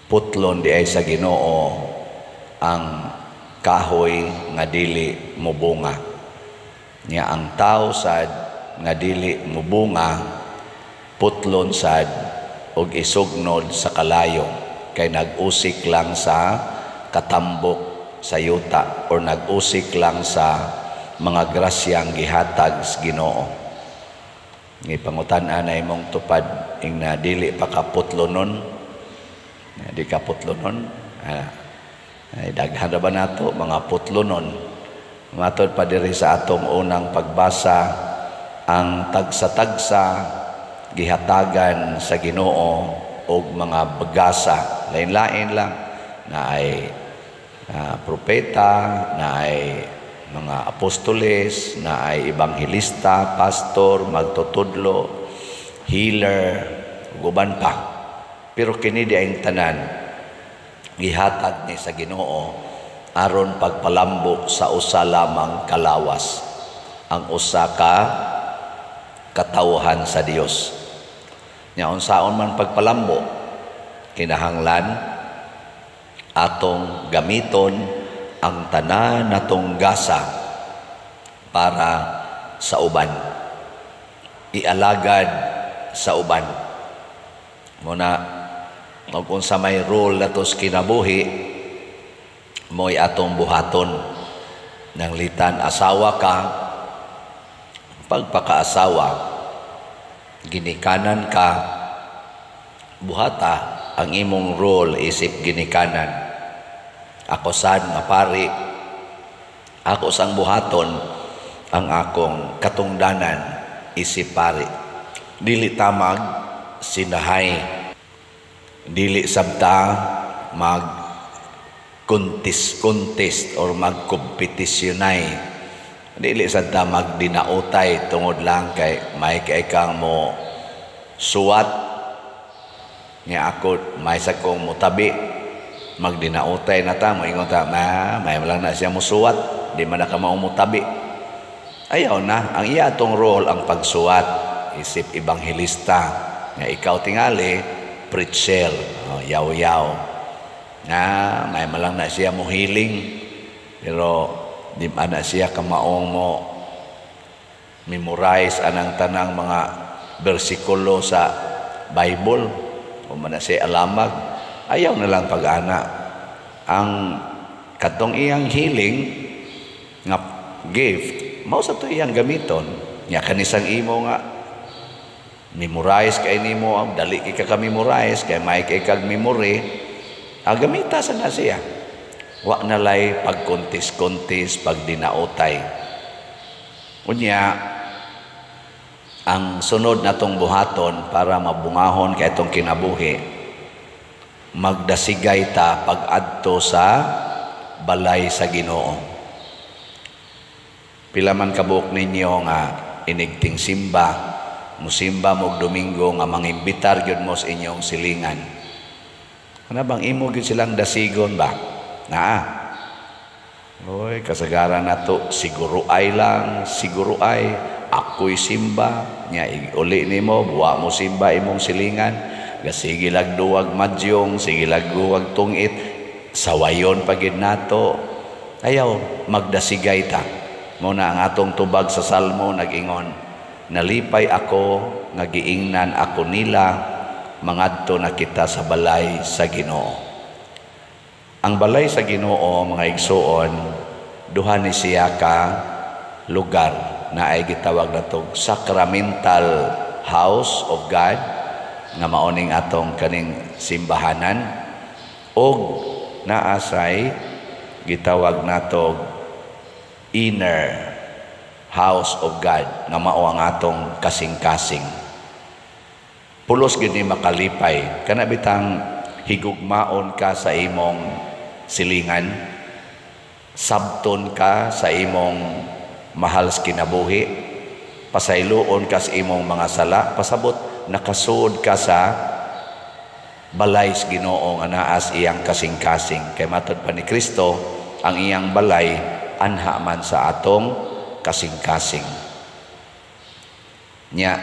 Putlon di ay sa Ginoo ang kahoy nga dili mobunga. Nya ang tao sad nga dili mobunga, putlon sad og isugnod sa kalayo kay nag-usik lang sa katambok sa yuta or nag-usik lang sa mga grasyang gihatag sa Ginoo. Gipangutan-an na imong tupad ing na dili pa ka putlonon, di ka putlonon. Ay, daghan ra ba nato mga putlonon? Matod pa diri sa atong unang pagbasa, ang tagsa-tagsa gihatagan sa Ginoo og mga bagasa. Lain-lain lang na ay propeta, na ay mga apostoles, na ay ebanghelista, pastor, magtutudlo, healer, ug uban pa. Pero kini di ang tanan gihatag ni sa Ginoo aron pagpalambo sa usa lamang kalawas, ang usa ka katawhan sa Dios. Nya unsaon man pagpalambo? Kinahanglan atong gamiton ang tanan natong gasa para sa uban, ialagad sa uban. Muna og unsa may role nato sa kinabuhi, mo'y atong buhaton. Nanglitan asawa ka, pagpakaasawa, ginikanan ka, buhata ang imong role isip ginikanan. Ako sad nga pari, ako sang buhaton ang akong katungdanan isip pari. Dili tamag sinahay, dili sabta mag contest contest or magkompetisyonay, dili sad ta magdinautay tungod lang kay may kay kang mo suwat nga ako may sa kong mutabi, magdinautay na ta, moingon ta, "Ma, may lang na siya musuwat, di man na ka mutabi." Ayaw na. Ang iya atong role ang pagsuwat isip ebanghelista, nga ikaw tingali preacher, oh, yaw-yaw na may malang na siya mo healing pero di man na siya kamaong mo memorize anang tanang mga bersikulo sa Bible o man na siya alamag. Ayaw na lang pag-ana. Ang katong iyang healing nga gift, mao sa to iyang gamiton. Nya kanisang imo nga memorize kay nimo, dali kay ka memorize kay may kay kag memory, ang gamita sa na siya. Wa na lay pagkontis-kontis, pagdinautay. Unya ang sunod natong buhaton para mabungahon kay itong kinabuhi, magdasigay ta pag-adto sa balay sa Ginoo. Pila man kabuok ninyo nga inigting simba, musimba mo Domingo nga mangimbitar gyud mo sa inyong silingan? Ano bang imo gyud silang dasigon ba? Naa. Oy, kasagaran nato siguro ay lang, siguro ay ako'y simba nya uli nimo buwa mo simba imong silingan, gasige lag duwag madyong, sige lag duwag tungit, sawayon pa gid nato. Ayaw, magdasigay ta. Mo na ang atong tubag sa Salmo nag-ingon, "Nalipay ako nga giingnan ako nila, mangadto na kita sa balay sa Ginoo." Ang balay sa Ginoo, mga igsuon, duha ni siya ka lugar na ay gitawag natong sacramental house of God nga maoning atong kaning simbahanan, og naasay gitawag natog inner house of God nga mao ang atong kasing-kasing. Pulos gid ni makalipay kana bitang higugmaon ka sa imong silingan, sabton ka sa imong mahal sa kinabuhi, pasayloon ka sa imong mga sala, pasabot nakasuod ka sa balay sa Ginoo nga naas iyang kasing-kasing. Kay matod pa ni Kristo, ang iyang balay anha man sa atong kasing-kasing. Nya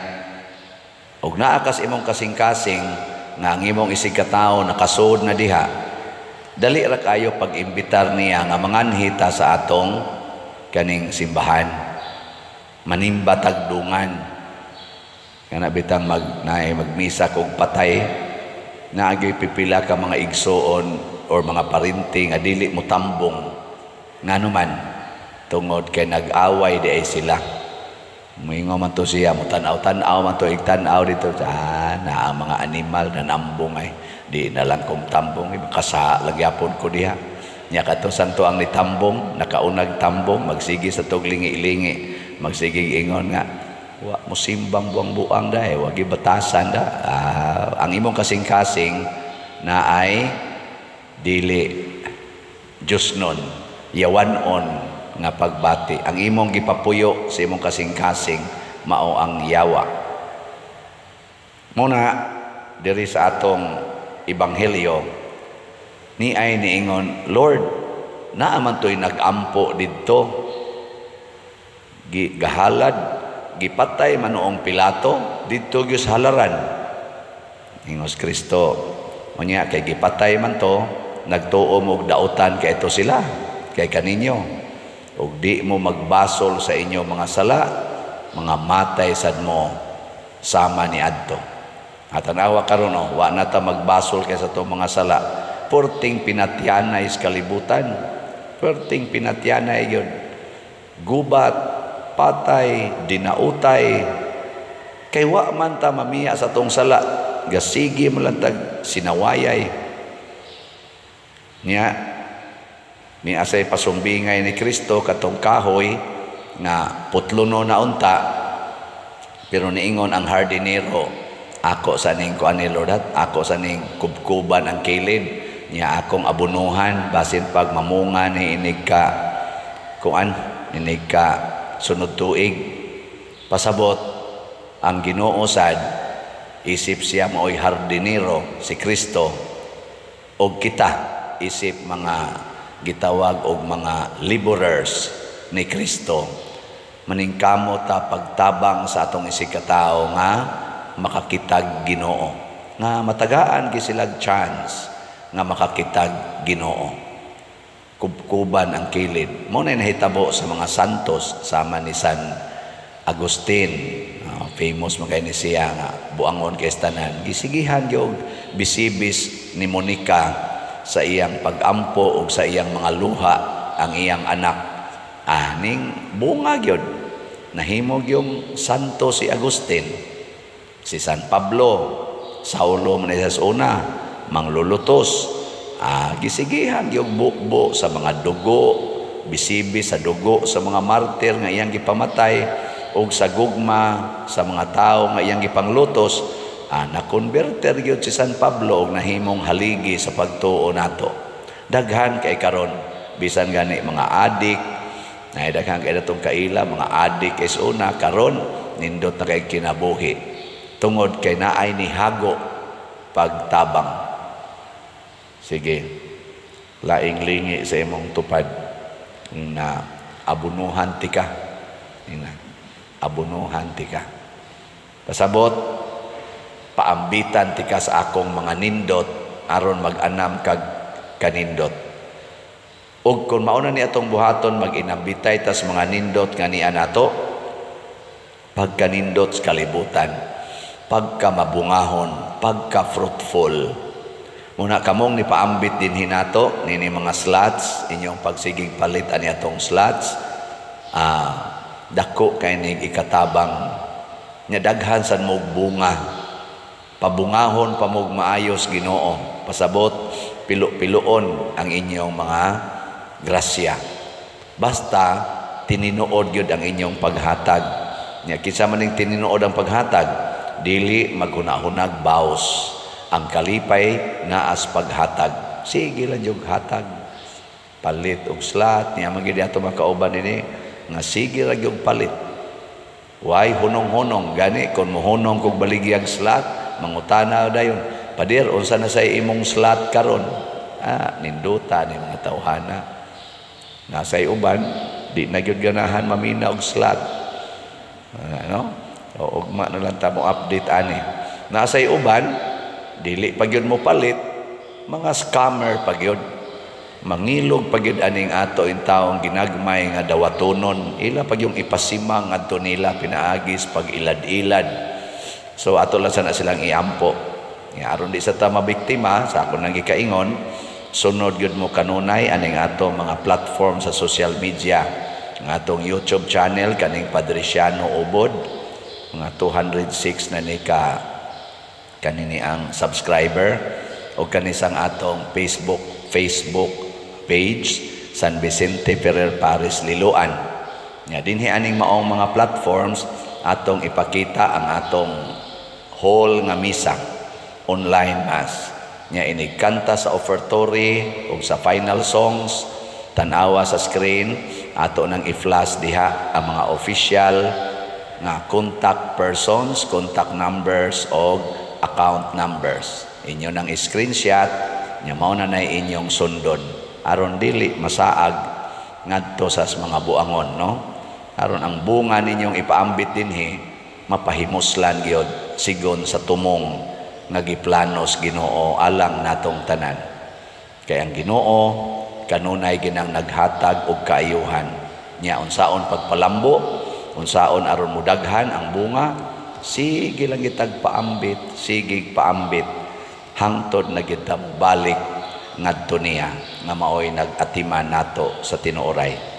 og naa kas imong kasing-kasing, nga ang imong isig katawo nakasuod na diha, dali ra kayo pag-imbitar niya nga manganhi ta sa atong kaning simbahan, manimba tagdungan. Kana bitang mag naay magmisa kog patay, naagyoy pipila ka mga igsuon or mga parinti nga dili mo tambong. Ngano man? Tungod kay nag-away di ay sila. Moingon man to siya, mo tan-aw-tan-aw man to, igtan-aw dito, ah, na ang mga animal na nambong ay, di na lang kong tambong, makasa lagyapon ko diha. Nya kato santo ang nitambong, nakaunag tambong, magsige sa tog lingi-lingi, magsige ingon nga, wa mo simbang buang-buang da eh, wagi batasan da. Ah, ang imong kasing-kasing na ay dili Diyos nun, yawanon nga pagbati. Ang imong gipapuyo sa imong kasing-kasing mao ang yawa. Muna diri sa atong ebanghelyo ni ay niingon, "Lord, naa man to'y nag-ampo didto." Gahalad, gipatay man noong Pilato didto gyud sa halaran. Ingos Kristo, unya kay gipatay man to, nagtuo mo og dautan kay ito sila kay kaninyo, ug di mo magbasol sa inyo mga sala, mga matay sad mo sama ni adto. At tanawa karon, oh, wa na ta magbasol kay sa atong mga sala. Perting pinatyanay sa kalibutan. Perting pinatyanay yun. Gubat, patay, dinautay. Kay wa man ta mamiya sa atong sala. Gasigi mo lang tag sinawayay. Niya, ni asay pasumbingay ni Kristo katong kahoy nga putlono na unta, pero niingon ang hardinero, "Ako sa ning kuan ni Lord, at ako sa ning kubkuban ang kilid niya, akong abunuhan, basin pag mamunga ni inig ka kuan, inig ka sunod tuig." Pasabot ang Ginoo sad, isip siya maoy hardinero, si Kristo, og kita isip mga gitawag og mga laborers ni Kristo, maningkamot ta pagtabang sa atong isig katao nga makakitag Ginoo, nga matagaan gi silag chance nga makakitag Ginoo. Kubkuban ang kilid. Mo na nahitabo sa mga santos sama ni San Agustin. Famous man kay ni siya nga buangon kay tanan. Gisigihan gyud bisibis ni Monica sa iyang pag-ampo ug sa iyang mga luha ang iyang anak. Ah, ning bunga gyud, nahimo yung santo si Agustin. Si San Pablo, Saulo man sa una, manglulutos. Ah, gisigihan yung bukbo sa mga dugo, bisibi sa dugo sa mga martir nga iyang gipamatay ug sa gugma sa mga tao nga iyang gipanglutos. Ah, na-converter gyud si San Pablo ug nahimong haligi sa pagtuo nato. Daghan kay karon, bisan gani mga adik, na daghan kay datong kaila mga adik is una, karon nindot na kay kinabuhi tungod kay naay ni hago pagtabang. Sige, laing lingi sa imong tupad na abunuhan tika. Ina, abunuhan tika. Pasabot, paambitan tika sa akong mga nindot aron mag-anam kag kanindot. Ug kung mauna ni atong buhaton, mag-inambitay tas mga nindot nga niya nato, pagkanindot sa kalibutan, pagka mabungahon, pagka fruitful. Muna kamong ni paambit din hinato nini mga slots, inyong pagsiging palit ani atong slots, dako kay nig ikatabang nya, daghan san mo bunga, pabungahon pa mo maayos Ginoo. Pasabot, pilo-piloon ang inyong mga grasya basta tininuod gyud ang inyong paghatag. Nya kinsa man ning tininuod ang paghatag, dili maghunahunag baos. Ang kalipay naas paghatag. Sige lang yung hatag, palit og slot niya. Man gyud ato makauban nini nga sige ra gyud palit, way hunong-hunong. Gani kon mohunong kog baligyag slot, mangutana dayon, "Pader, unsa na say imong slot karon?" Ah, ninduta ni mga tawhana. Nasay uban di na gyud ganahan mamina og slot, ano? O ugma na lang ta mo update ani. Nasay uban Dili pa gyud mo palit, mga scammer pa gyud. Mangilog pa gyud aning ato intawong ginagmay nga dawatonon. Ila pa yung ipasimang ngadto nila pinaagis pag ilad-ilad. So ato lang sana silang iampo. Ya, aron di sa ta mabiktima sa ako nang gikaingon, sunod gyud mo kanunay aning ato mga platform sa social media. Ang atong YouTube channel kaning Padriciano Ubod, mga 206 na ni ka kanini ang subscriber, o kanisang atong Facebook page, San Vicente Ferrer Parish Liloan. Nya dinhi aning maong mga platforms atong ipakita ang atong whole nga misa, online mass. Nya inig kanta sa offertory ug sa final songs, tan-awa sa screen, ato nang i-flash diha ang mga official nga contact persons, contact numbers og account numbers. Inyo nang screenshot, nya mao na nay inyong sundon aron dili masaag ngadto sa mga buangon, no? Aron ang bunga ninyong ipaambit dinhi mapahimuslan gyud sigon sa tumong nga giplanos Ginoo alang natong tanan. Kay ang Ginoo kanunay ginang naghatag og kaayuhan. Nya unsaon pagpalambo, unsaon aron mudaghan ang bunga, sige lang gitag paambit, sige paambit hangtod na kita balik ngadto niya nga maoy nag-atiman nato sa tinuoray.